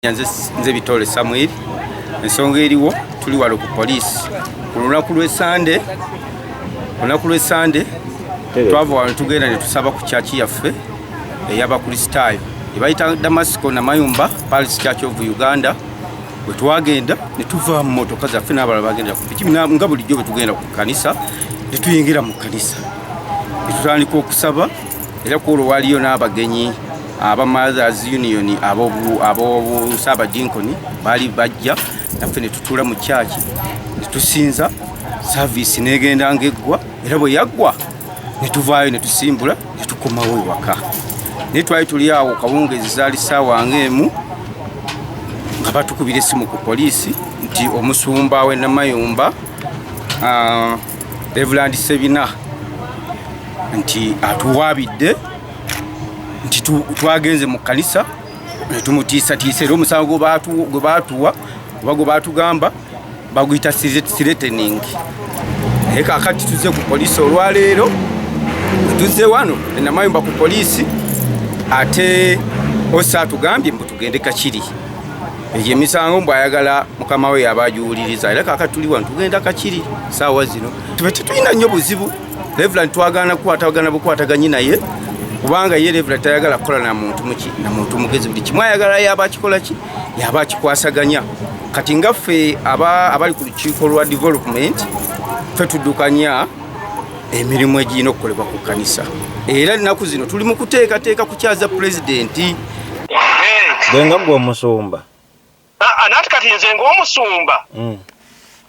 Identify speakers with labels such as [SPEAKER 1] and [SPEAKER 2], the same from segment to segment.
[SPEAKER 1] Nze Bitole Samuel. Ensonga eriwo, tuli wano ku poliisi ku lunaku lw'esande. Olunaku lw'esande twava wano tugenda ne tusaba ku kyaki yaffe ey'Abakristaayo ebayita Damasco Namayumba Parish Church of Uganda. Bwe twagenda ne tuva mu motoka zaffe n'abalala bagenda ku piki, nga bulijjo bwe tugenda ku kanisa, ne tuyingira mu kanisa ne tutandika okusaba. Era ku olwo waliyo n'abagenyi aba Mothers Union, ab'Obusaabadinkoni baali bajja naffe ne tutuula mu kyaki ne tusinza. Service n'egenda ng'eggwa, era bwe yaggwa ne tuvaayo ne tusimbula ne tukomawo ewaka. Naye twali tuli awo kawungezi, zaali ssaawa ng'emu, nga batukubira essimu ku poliisi nti omusumba w'e Namayumba, Reverend Sebina, nti atuwaabidde nti twagenze mu kkanisa ne tumutiisatiisa. Era omusango gwe baatuwa oba gwe baatugamba baguyita threatening. Naye kaakati tuzze ku poliisi olwaleero, tuzze wano enamayumba ku poliisi, ate osa atugambye mbu tugende Kakiri, egyo emisango mbu ayagala mukama we yaba agiwuliriza. Era kaakati tuli wano tugenda Kakiri saawa zino. Tube tetulina nnyo buzibu. Reverend twagaana kukwatagana bukwataganyi naye, kubanga ye Reverend tayagala kukola na muntu muki, na muntu mugezi. Buli kimu ayagala yaba akikola ki, yaba akikwasaganya. Kati nga ffe abali ku lukiiko lwa development, ffe tuddukanya emirimu egirina okukolebwa ku kkanisa, era ennaku zino tuli mu kuteekateeka kukyaza pulezidenti.
[SPEAKER 2] Gwe nga gwe omusumba.
[SPEAKER 3] Nati kati nze ng'omusumba,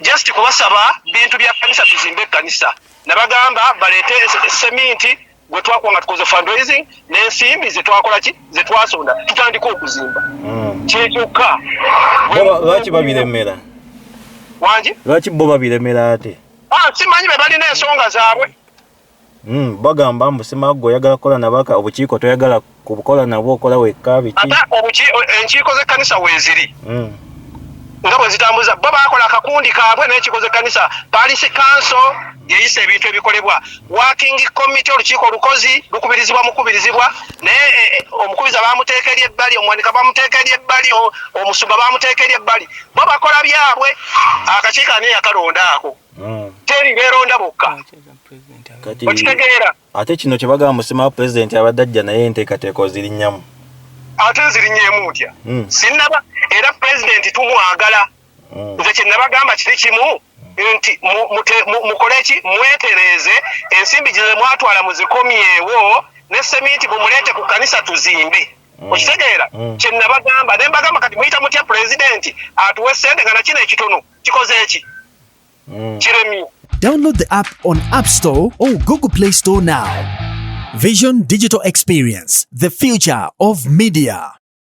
[SPEAKER 3] just kubasaba bintu bya kanisa, tuzimbe ekkanisa. Nabagamba baleete seminti gwe twakuwa nga tukoze fundraising n'ensimbi zetwakola ki, zetwasonda, tutandike okuzimba. Kyekyokka.
[SPEAKER 2] Bo lwaki babiremera?
[SPEAKER 3] Wangi?
[SPEAKER 2] Lwaki bo babiremera ate?
[SPEAKER 3] Ah, simanyi, be balina ensonga zaabwe.
[SPEAKER 2] Bagamba mbu simaggo oyagala kukola nabaka obukiiko, toyagala kubukola nabwo, okola wekka, biki?
[SPEAKER 3] Ate enkiiko z'ekkanisa weeziri nga bwe zitambuza. Bo bakola akakundi kaabwe n'enkiiko z'ekkanisa. Parish council yeyisa ebintu ebikolebwa, working committee, olukiiko olukozi lukubirizibwa mukubirizibwa, naye omukubiza bamuteeka eri ebbali, omuwanika bamuteeka eri ebbali, omusumba bamuteeka eri ebbali. Bo bakola byabwe. Akakiiko ani yakalonda ako? Teri, beeronda bokka.
[SPEAKER 2] Kati
[SPEAKER 3] Okitegeera?
[SPEAKER 2] Ate kino kye bagamba musima pulezidenti abadde ajja naye enteekateeka ozirinnyamu?
[SPEAKER 3] Ate nzirinnyeemu ntya? Sinnaba. Era pulezidenti tumwagala. Nze kye nabagamba kiri kimu nti mukole ki, mwetereeze ensimbi ze mwatwala muzikomyewo, ne seminti mumuleete ku kanisa tuzimbe. Okitegeera? Kye nabagamba, ne mbagamba kati muyita mutya pulezidenti atuwe sente nga nakino ekitono kikoze eki? Kiremye.
[SPEAKER 4] Download the app on App Store or Google Play Store now. Vision Digital Experience, the future of media.